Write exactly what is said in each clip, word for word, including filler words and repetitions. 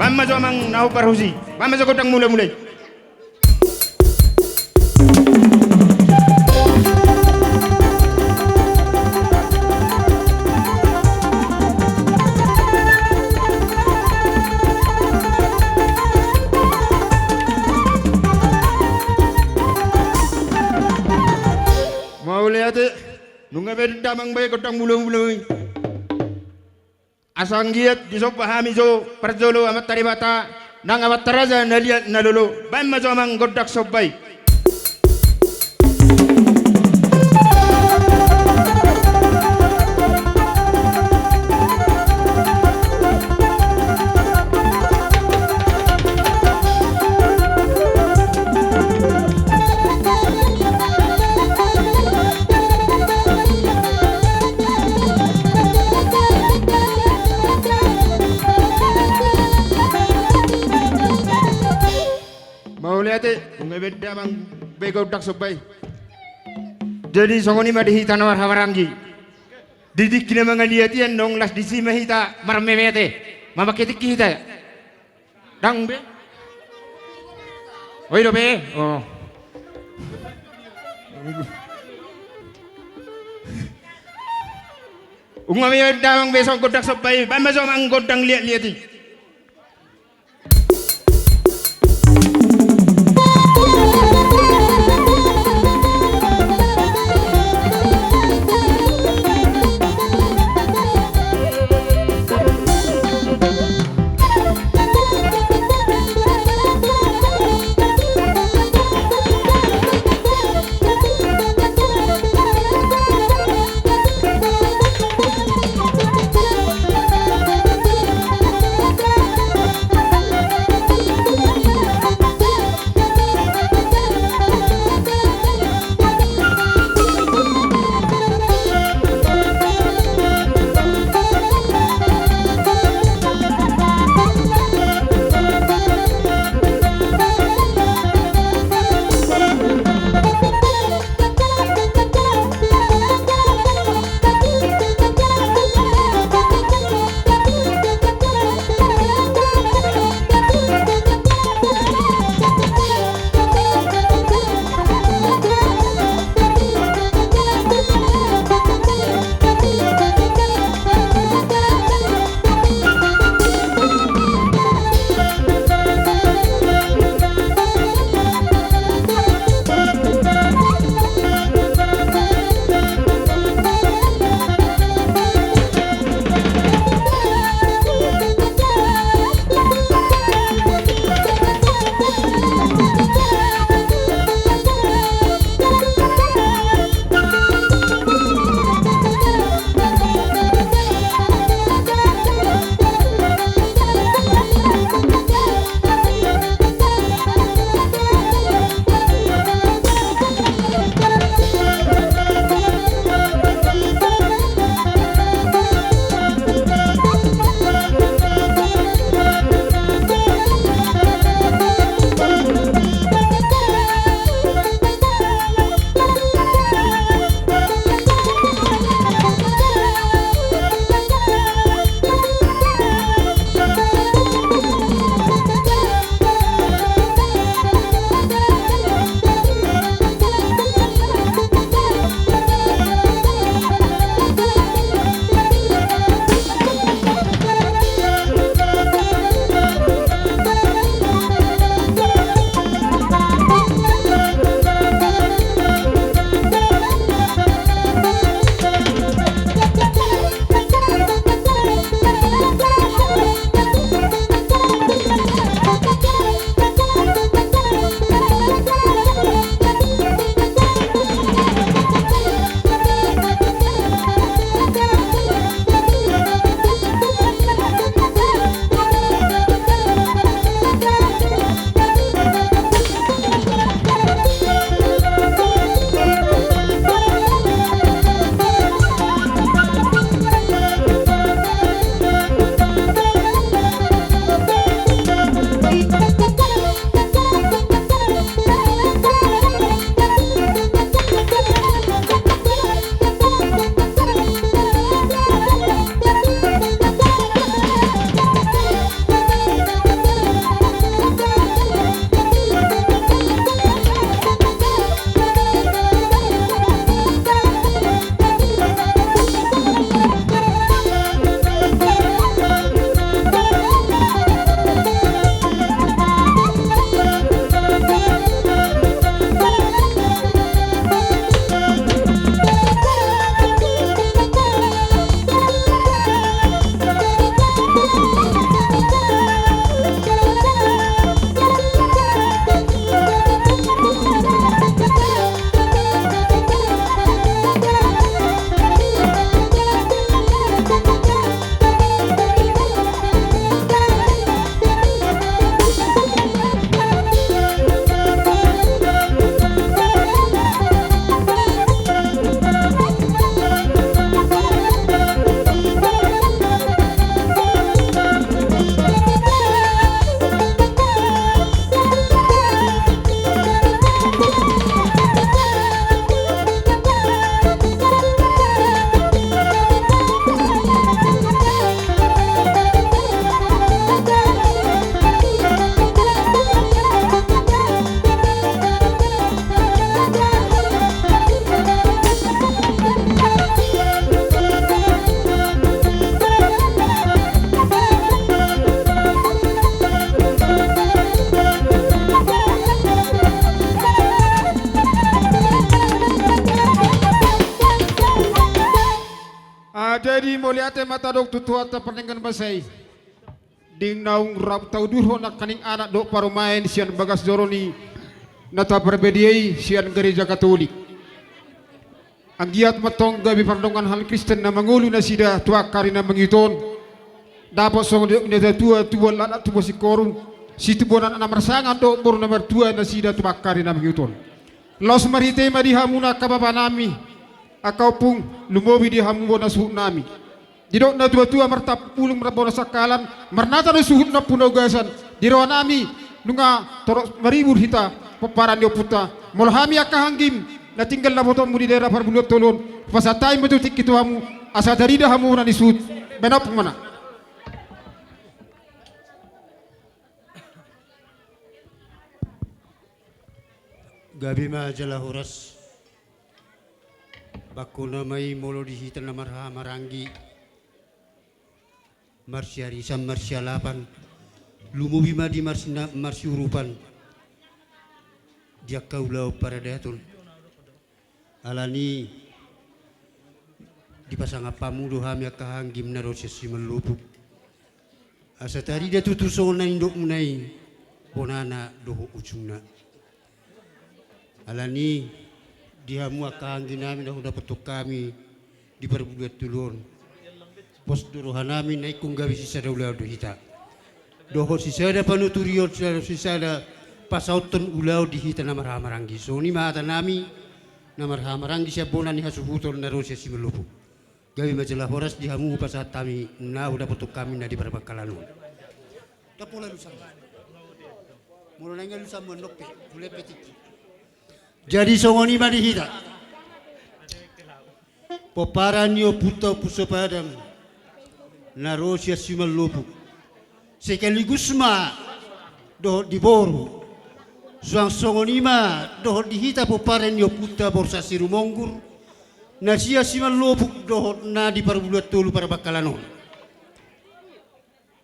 Baen ma jo amang na hombar husi. Baen ma jo gondang mulamula i. Mauliate. Nunga baen damang baen gondang mulamula i. Asa anggiat disomba hami jo parjolo Amanta Debata nang amanta raja na liat na lolo. Baen ma jo amang gondang somba i. Mauliate, nunga baen damang baen gondang somba i. Jadi songon i ma di hita na marhahamaranggi. Di tingki na mangaliat i, naung las disi ma hita marmemete. Mamangke tingki hita. Ndang be? Oi dope. Oh. Nunga baen damang baen songon gondang somba i, baen ma jo amang gondang liatliat i. Jadi mauliate ma tadok tu Tuhanta pardenggan basa i. Di naung rap taudurhon nangkaning anak dohot parumaen sian bagas joro ni na taparbadiai sian Gareja Katolik. Anggiat ma tong gabe pardongan halak Kristen na mangolu nasida tu angka ari na mangihut on. Dapot songon didok ni na tua, tubuan laklak tubuan singkoru, situbuan anak na marsangap dohot boru na martua nasida tu angka ari na mangihut on. Laos marhite i ma di hamu na angka bapanami, angka ompung, lumobi di hamu bona suhutnami. Didok na tuatua, martampuk bulung marbona sangkalan, marnata do suhut na punaugasan. Di rohanami nunga torop maribur hita pomparan ni ompunta. Molo hami angka anggim na tinggal dapotonmu di daerah Parbuluan Tolu on, pasahat hami ma tu tingki tu hamu asa tarida hamu na nisuhut. Baen ompung ma na. Gabe ma jala horas. Bangkona ma i molo di hita na marhahamaranggi, marsiarisan marsialapan, lumobi ma di marsina-, marsiurupan di angka ulaon paradaton. Alani i dipasangap hamu do hami angka anggim na ro sian Simalopuk, asa tarida tutu songon na nidokmuna i bonana dohot ujungna. Alani i di hamu angka angginami na hudapothon hami di Parbuluan Tolu on, pos do rohanami na ingkon gabe sisada ulaon do hita dohot sisada panuturion, sisada, sisada pasahathon ulaon di hita na marhahamaranggi. Songon i ma hatanami na marhahamaranggi sian bona ni hasuhuton na ro sian Simalopuk. Gabe ma jala horas di hamu pasahat hami na hudapothon hami na di parbangkalan on. Ndang pola lusa. Molo naeng lusa mandok pe, bulan pe tingki. Jadi songon i ma di hita. Pomparan ni ompunta Ompu Sopadang na ro sian Simalopuk, sekaligus ma dohot di boru. Suang songon i ma dohot di hita pomparan ni ompunta Borsak Sirumonggur na sian Simalopuk dohot na di Parbuluan Tolu parbangkalan on.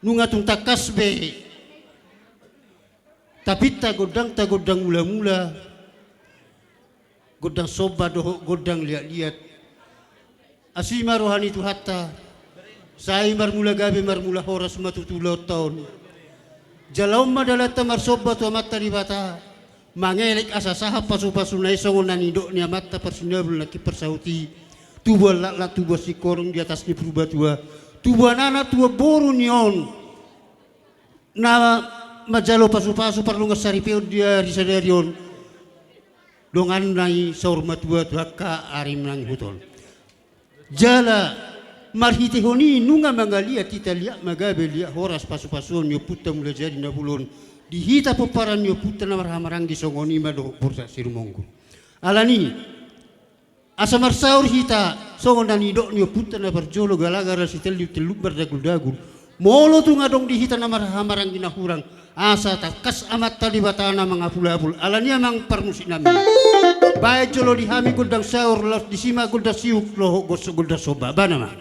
Nunga tung tangkas be tapinta gondangta gondang mulamula, gondang somba dohot gondang liatliat. Asi ma roha ni Tuhanta, sai marmula gabe marmula horas ma tutu ulaonta on. Jala on ma dalanta marsomba tu Amanta Debata, mangelek asa sahat pasupasuna i songon na nidok ni amanta Parsinabul nangkin parsahut i, tubuan laklak tubuan singkoru di atas ni Purbatua, tubuan anak tubuan boru ni on na manjalo pasupasu pardongan saripeon di ari sadari on, donganna i saur matua tu angka ari mangihut on. Jala marhitehon i nunga mangaliat hita, liat ma gabe liat horas pasupasuon ni ompunta Mulajadi Nabolon di hita pomparan ni ompunta na marhahamaranggi, songon i ma dohot Borsak Sirumonggur. Alani i asa marsaor hita songon na nidok ni ompunta na parjolo, gala-gala sitelluk-telluk mardaguldagul. Molo tung adong di hita na marhahamaranggi na hurang, asa tangkas Amanta Debata na mangapulapul. Alani i amang parmusiknami, baen jolo di hami gondang saor, laos disi ma gondang siuk dohot gos-, gondang somba. Baen ma.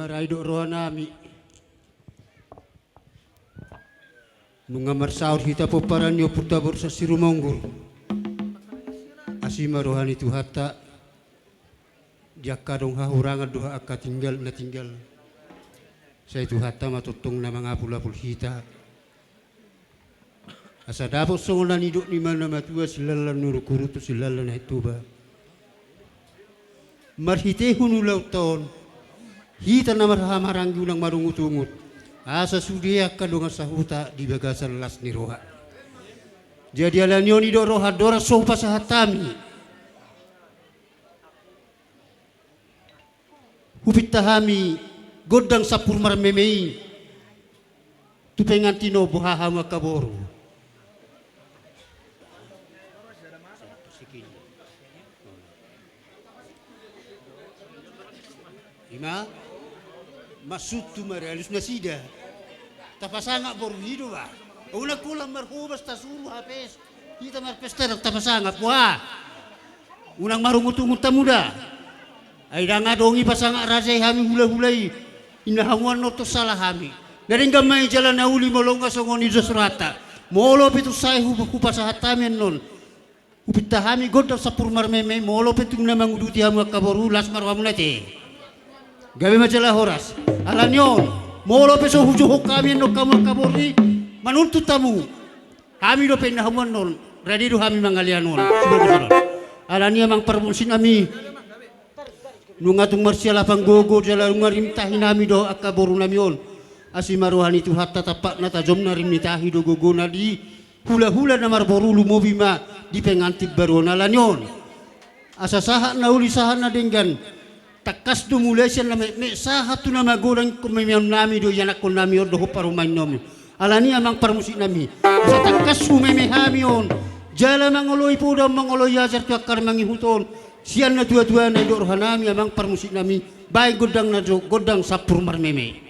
Rai do rohanami. Nunga marsaor hita pomparan ni ompunta Borsak Sirumonggur. Asi ma roha ni Tuhanta. Di angka adong hahurangan dohot angka tinggal na tinggal, sai Tuhanta ma tongtong na mangapulapul hita. Asa dapot songon na nidok ni ma na matua, sillalan ni urukurut tu sillalan ni Toba. Marhitehon ulaonta on, hita na marhahamaranggi unang marungutungut, asa sude angka dongan sahuta di bagasan las ni roha. Jadi alani on nidok roha, andorang so hupasahat hami, hupinta hami gondang sampur marmeme i tu pengantin on, boha hamu angka boru. Ima maksudhu, marhalus nasida. Tapasangap boru i do ba. Unang holan marhobas tasuru hapes. Hita marpesta ndang tapasangap, boha? Unang marungutungut hamu da. Ai ndang adong i pasangap raja i hami hulahula i. Inna hamu annon tong sala hami. Na denggan ma i jala na uli molo nga songon i dos rohanta. Molo pe tung sae hu-, hupasahat hami annon, hupinta hami gondang sampur marmeme, molo pe tung na manguduti hamu angka boru, las ma rohamuna ate. Gabe ma jala horas. Alani on, molo pe so hujohon hami annon hamu angka boru i, manuntut hamu. Hami dope inna hamu annon, rade do hami mangalean on. Alani amang parmusik nami, nunga tung marsialapan gogo jala nunga rim tahi nami dohot angka boru nami on. Asi ma roha ni Tuhanta, tampakna tajomna rim ni tahi do gogona di hulahula na marboru, lumobi ma di pengantin baru on. Alani on, asa sahat na uli sahat na denggan, tangkas do mulai sian na metmet sahat tu na magodang. Ingkon memeon nami do ianakhon nami on dohot parumaen nami. Alani amang parmusik nami, asa tangkas humeme hami on, jala mangoloi poda, mangoloi ajar tu angka na mangihut on. Sian na tuatua na nidok roha nami amang parmusik nami, baen gondang na jo, gondang sampur marmeme.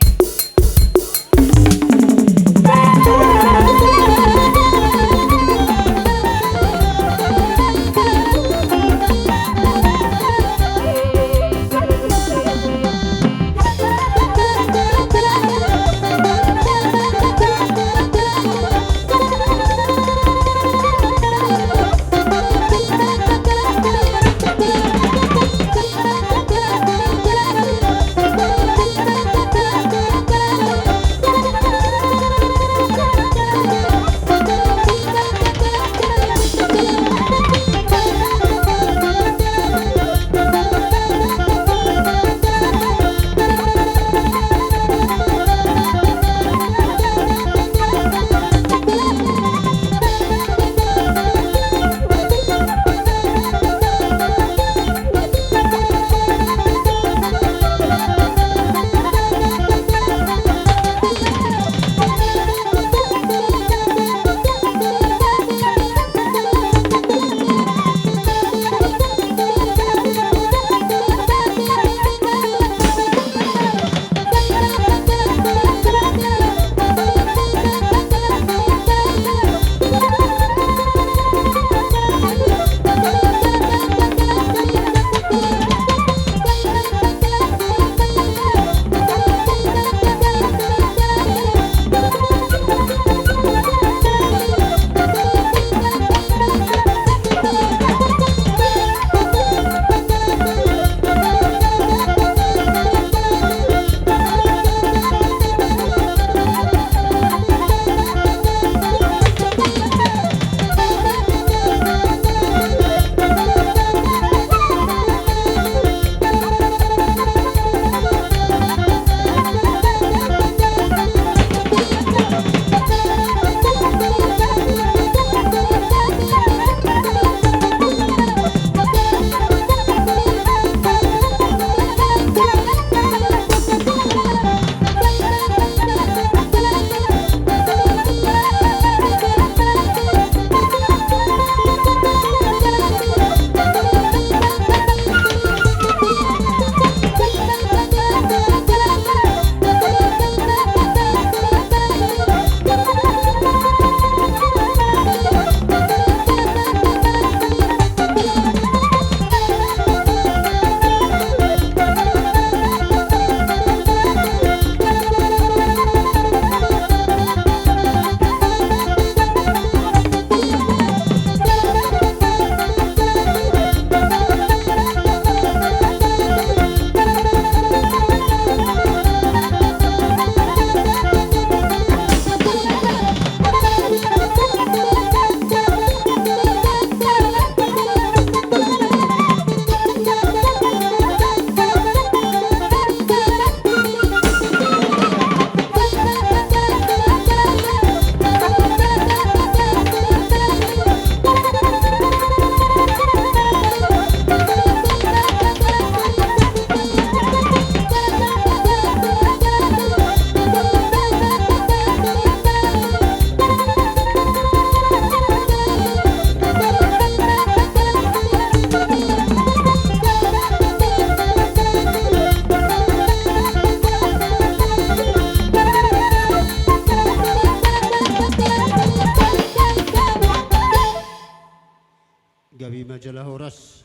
Gabe ma jala horas.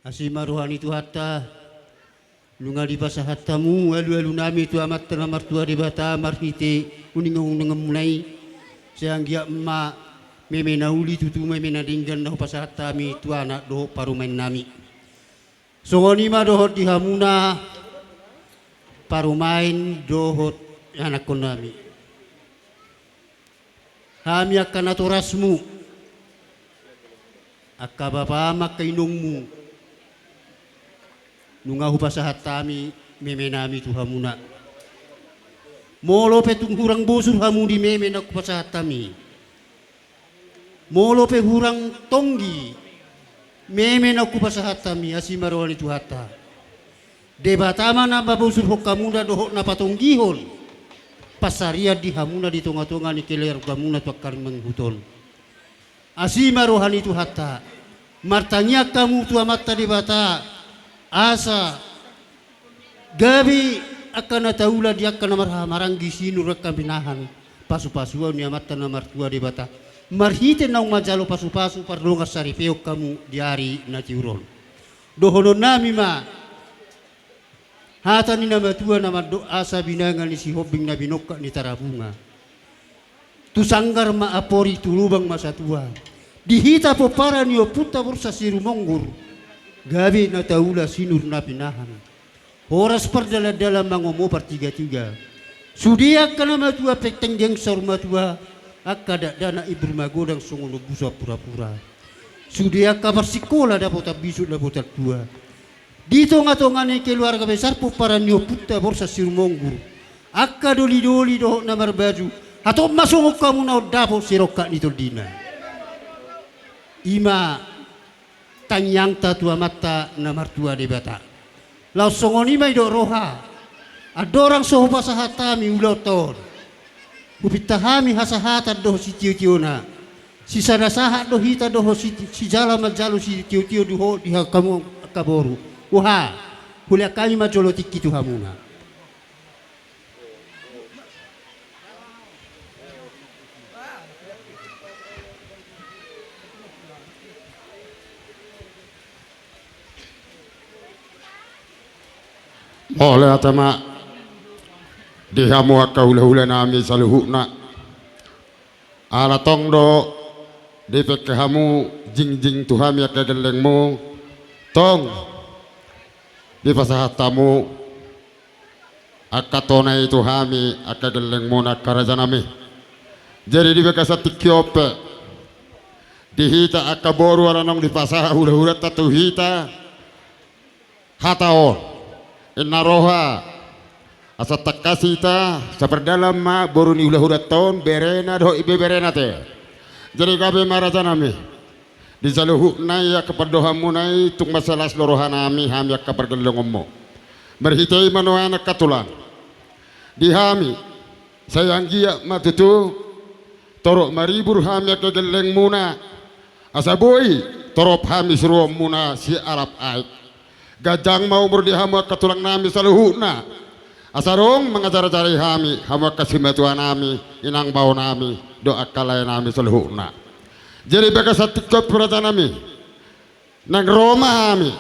Asi ma roha ni Tuhanta. Nunga dipasahat hamu alualu nami tu Amanta na martua Debata marhite uninguningan muna i. Sai anggiat ma meme na uli tutu meme na denggan na hupasahat hami tu anak dohot parumaen nami. Songon i ma dohot di hamuna parumaen dohot anakkon nami. Hami angka natorasmu, angka bapam, angka inongmu, nunga hupasahat hami meme nami tu hamuna. Molo pe tung hurang bosur hamu di meme na hupasahat hami, molo pe hurang tonggi meme na hupasahat hami, asi ma roha ni Tuhanta. Debata ma na mambosurhon hamuna dohot na patonggihon pansarian di hamuna di tongatonga ni keluargamuna tu angka ari mangihut on. Asi ma roha ni Tuhanta. Martangiang hamu tu Amanta Debata asa gabe angka na taula di angka na marhahamaranggi sinur angka pinahan, pasupasuon ni Amanta na martua Debata marhite naung manjalo pasupasu pardongansaripeon hamu di ari na tiur on. Dohonon nami ma hata ni na matua na mandok: Asa binanga ni Sihombing na binongkak ni Tarabunga, tu sanggar ma ampori, tu lubang ma satua. Di hita pomparan ni ompunta Borsak Sirumonggur, gabe na taula sinur na pinahan, horas pardalandalan mangomo partigatiga. Sude angka na matua penteng deng saur matua, angka dakdanak imbur magodang songon ombusan purapura. Sude angka parsingkola dapotan bisuk dapotan tua. Di tongatonga ni keluarga besar pomparan ni ompunta Borsak Sirumonggur, angka dolidoli dohot na marbaju, hatop ma songon hamu na undapot sirongkap ni tondina. I ma tangiangta tu Amanta na martua Debata. Laos songon i ma didok roha. Andorang so hupasahat hami ulaonta on, hupinta hami hasahatan dohot sitiotiona. Sisada sahat do hita dohot si, sijalo manjalo sitiotio dohot di hamu angka boru. Boha, hulehon hami ma jolo tingki tu hamuna. Mauliate ma di hamu angka hulahula nami saluhutna. Ala tong do dipengke hamu jingjing tu hami angka gellengmu, tong dipasahat hamu angka tona i tu hami angka gellengmuna angka raja nami. Jadi di bagasan tingki on pe, di hita angka boru ala naung dipasahat hulahulanta tu hita hata on, ninna roha, asa tangkas hita sapardalan ma boru ni hulahulanta on, berena dohot ibeberena te. Jadi gabe ma raja nami. Di saluhutna i angka pandohanmuna i tung mansai las do roha nami hami angka pargellengonmu. Marhite i ma nuaeng angka tulang, di hami sai anggiat ma tutu torop maribur hami angka gellengmuna. Asa boi torop hami suruonmuna sialap aek. Ganjang ma umur di hamu angka tulang nami saluhutna. Asa adong mangajarajari hami hamu angka simatua nami, inang bao nami dohot angka lae nami saluhutna. Jadi bagasan tingki on pe raja nami, naeng ro ma hami.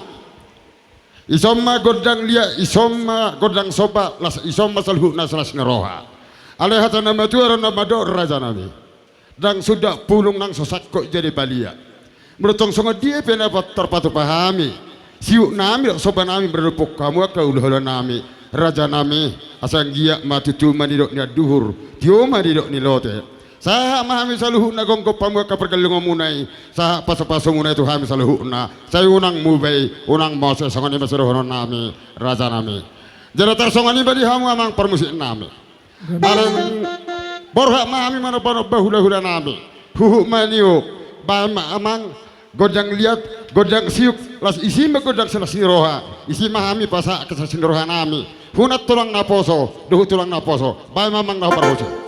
Ison ma gondang liat, ison ma gondang somba, las ison ma saluhutna silas ni roha. Alai hata na matua do na mandok raja nami, ndang sundat pulung nang so sangkot jadi palia. Molo tong songon dia pe na tarpatupa hami siuk nami dohot somba nami maradophon hamu angka hulahula nami, raja nami, asa anggiat ma tutu ma nidok ni anduhur, tio ma nidok ni lote. Sahat ma hami saluhutna gomgom hamu angka pargellengonmuna i, sahat pasupasumuna i tu hami saluhutna. Sai unang muba i, unang mose, songon i ma sidohonon nami raja nami. Jala tarsongon i ma di hamu amang parmusik nami. Alai borhat ma hami manombanomba hulahula nami. Huhut ma niop, baen ma amang gondang liat, gondang siuk, las isi ma gondang silas ni roha. Isi ma hami pasahat angka silas ni roha nami. Hu na tulang naposo dohot tulang naposo. Baen ma amang na parhose.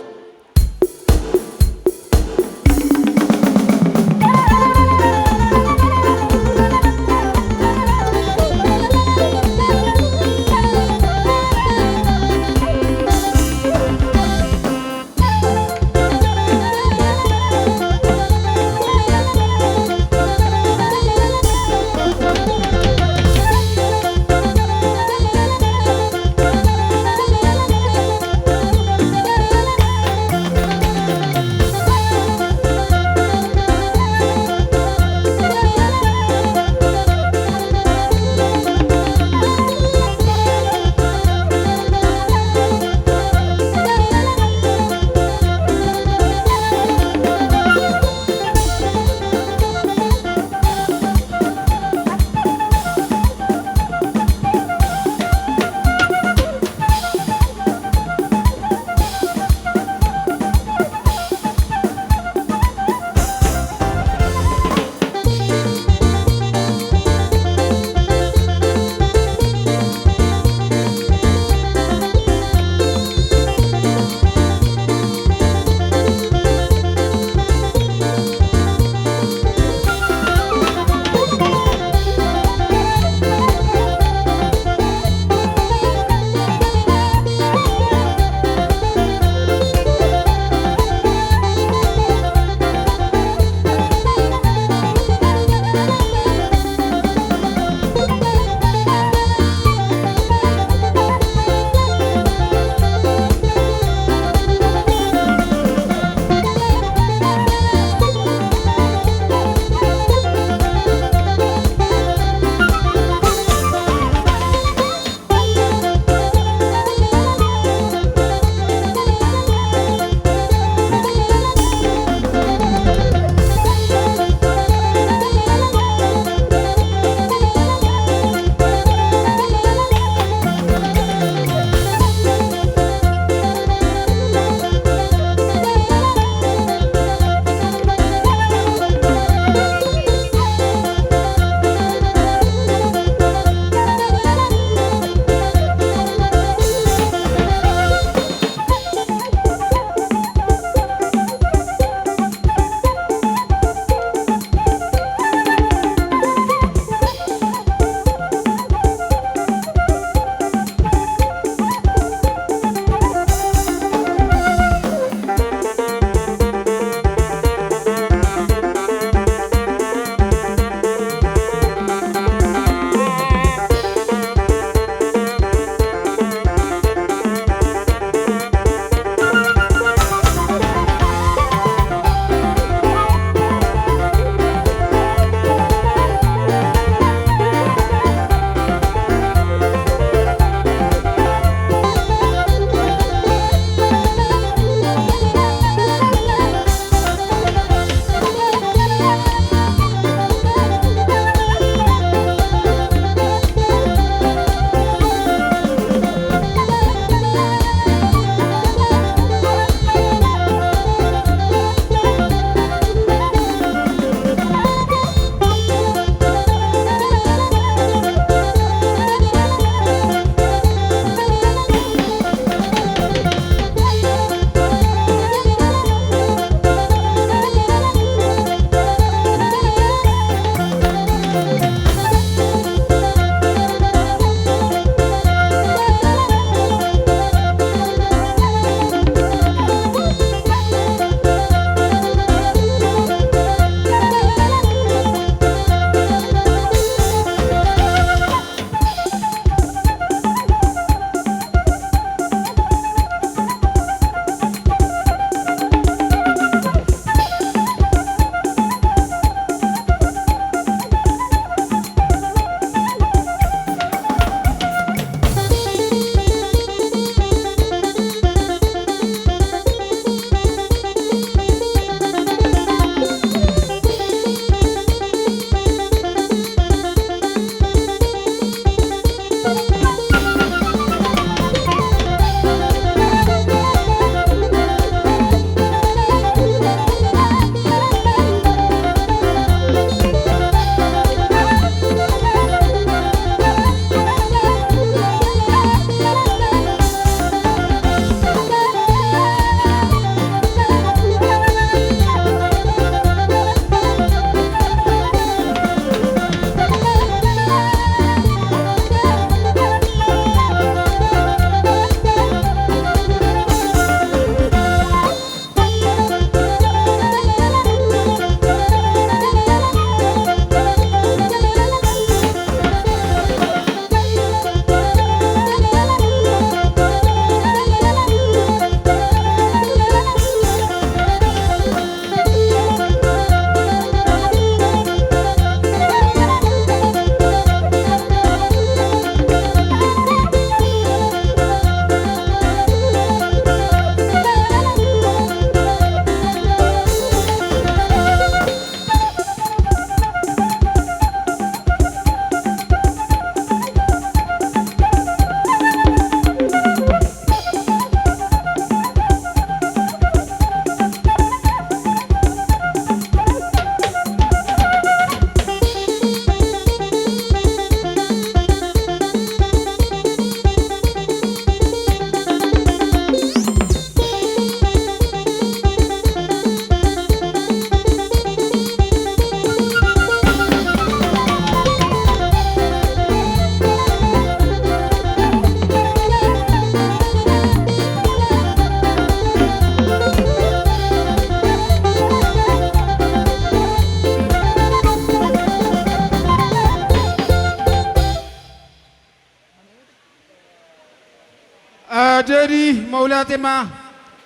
Jadi mauliate ma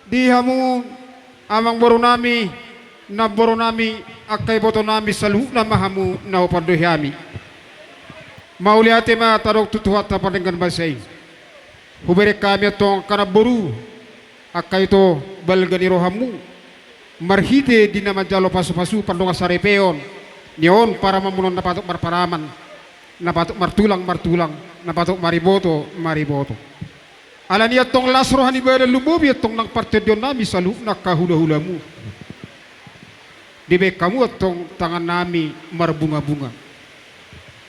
di hamu amangboru nami, namboru nami, angka iboto nami saluhutna ma hamu na hupandohi hami. Mauliate ma tadok tu Tuhanta pardenggan basa i. Hubereng hami antong angka namboru, angka ito balga ni rohamu, marhite di na manjalo pasupasu pardongan saripeon ni on paramanmuna on na patut marparaman, na patut martulang martulang, na patut mariboto mariboto. Alani antong las roha ni badan lumobi antong nang partondion nami saluhutna angka hulahulamu. Dibaen hamu antong tangan nami marbungabunga.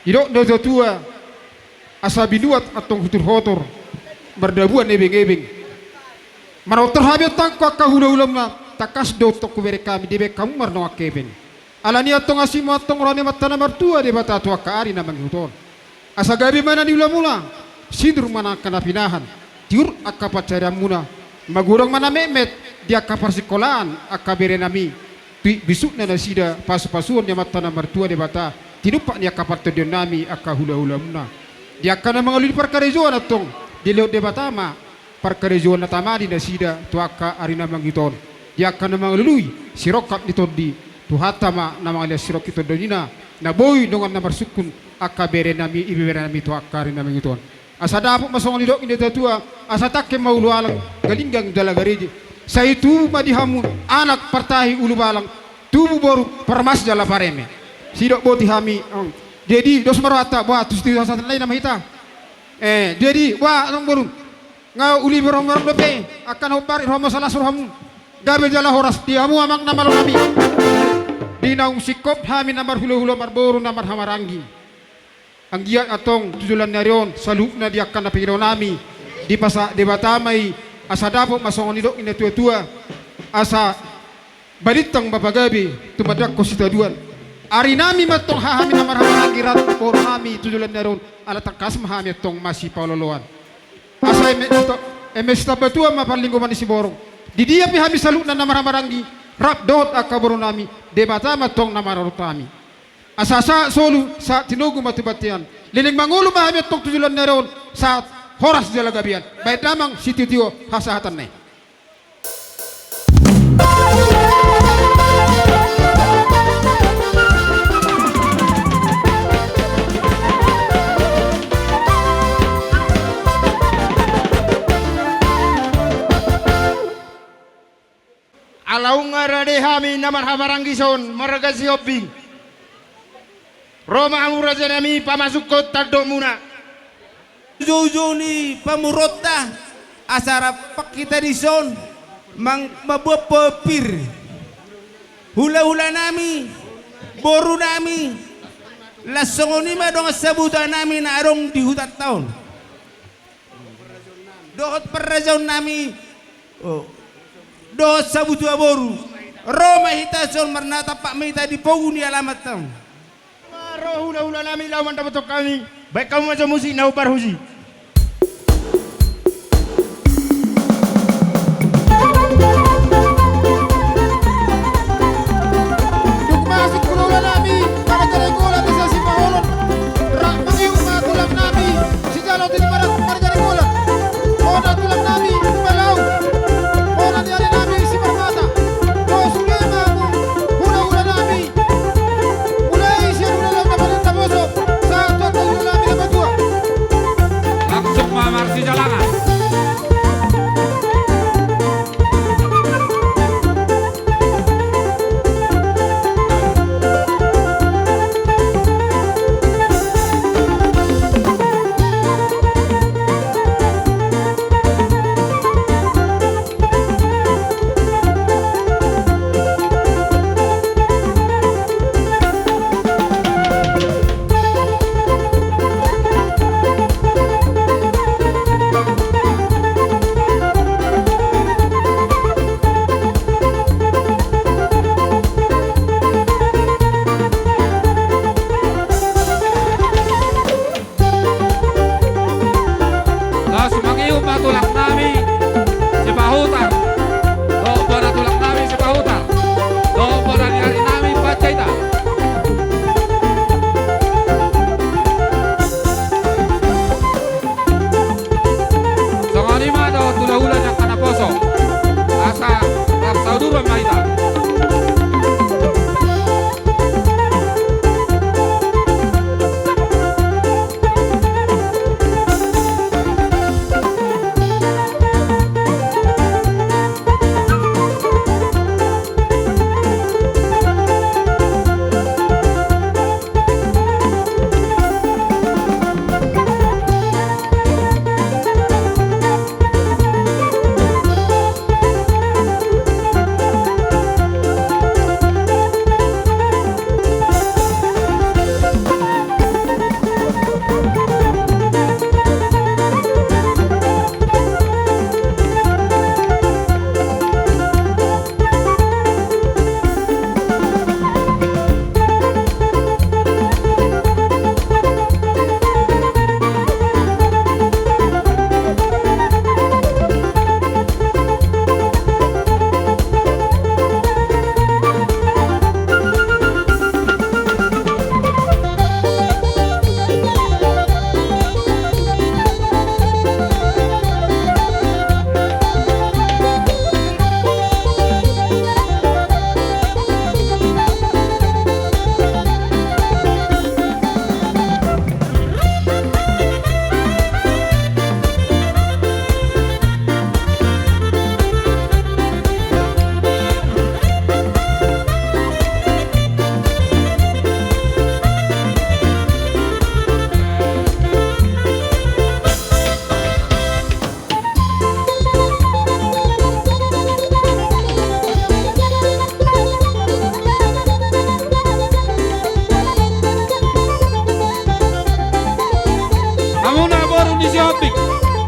Didok do tuatua, asa binuat antong huturhotor, mardabuan ebengebeng. Manortor hami antong angka hulahulamuna, tangkas do antong hubereng hami, dibaen hamu mardongan hepeng. Alani antong asi ma antong roha ni Amanta na martua Debata tu angka ari na mangihut on. Asa gabe ma na niulamuna, sinur ma nang angka na pinahan, tiur angka pansarianmuna, magodang ma na metmet di angka parsingkolaan angka berenami, tu bisukna nasida pasupasuon ni Amanta na martua Debata, tinumpak ni angka partondionnami angka hulahulamuna. Di angka na mangalului parkarejoan antong, dilehon Debata ma parkarejoan na tama di nasida tu angka ari na mangihut on. Di angka na mangalului sirongkap ni tondi, Tuhanta ma na mangalean sirongkap ni tondina, na boi dongan na marsungkun angka berenami, ibeberenami tu angka ari na mangihut on. Asa dapot ma songon nidok ni natuatua, asa tangke ma ulualang, galinggang jala gareja. Sai tubu ma di hamu anak partahi ulubalang, tubu boru parmas jala pareme. Sidok boti hami, ong. Jadi dos ma rohanta, boha, tusi tu hasahatan lain nama hita. Eh, jadi boha, amangboru. Nga uli berong-berong dope, angka na hombar i rohamu, asa las rohamu. Gabe jala horas di hamu amang na malo nami. Di naung singkop hami na marhulahula, marboru, na marhahamaranggi. Anggiat antong tu joloan ni ari on, saluhutna di angka na pinangido nami, dipasahat Debata ma i, asa dapot ma songon nidok ni natuatua, asa balintang ma pagabe, tumandangkon sitadoan. Ari nami ma antong hahami na marhahamaranggi, rap boru nami tu joloan ni ari on, ala tangkas ma hami antong masipaolooloan. Asa eme sita-, eme sitambatua ma parlinggoman ni siborong. Di dia pe hami saluhutna na marhahamaranggi, rap dohot angka boru nami, Debata ma antong na maradophon hami. Asa sahat solu, sahat tinogu ma tu bontean. Leleng mangolu ma hami antong tu joloan ni ari on, sahat horas jala gabean. Baen damang sitiotio hasahatanna i. Ala nunga rade hami na marhahamaranggi dison, marga Sihombing. Ro ma hamu rajanami pamasukkon tandokmuna. Joujou ni pamoruonta, asa rap hita dison, mang-, mamboan pir. Hulahulanami, borunami, laos songon i ma dongan sabutuanami na adong di hutanta on. Dohot parrajaonnami, oh, dohot sabutua boru. Ro ma hita dison, marnatampak ma hita di pogu ni alamanta on. Ro hulahulanami laho mandapothon hami, baen hamu ma jo musik na hombar husi. Dung masuk hulahulanami, marga Nainggolan, desa Sipaholon, rap mangihut ma tulangnami, sijalo tu di marga Nainggolan. Hona tulangnami Balau, hona ni alinami Simarmata. Dos be ma hamu hulahulanami. Mulai sian hula-hula na paling taboso, sahat tu hula-hula na patua.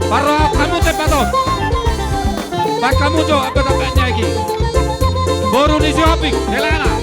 Parrohahon hamu tempat on. Baen hamu jo ambatangan ni aek i. Boru ni si Hombing, helana.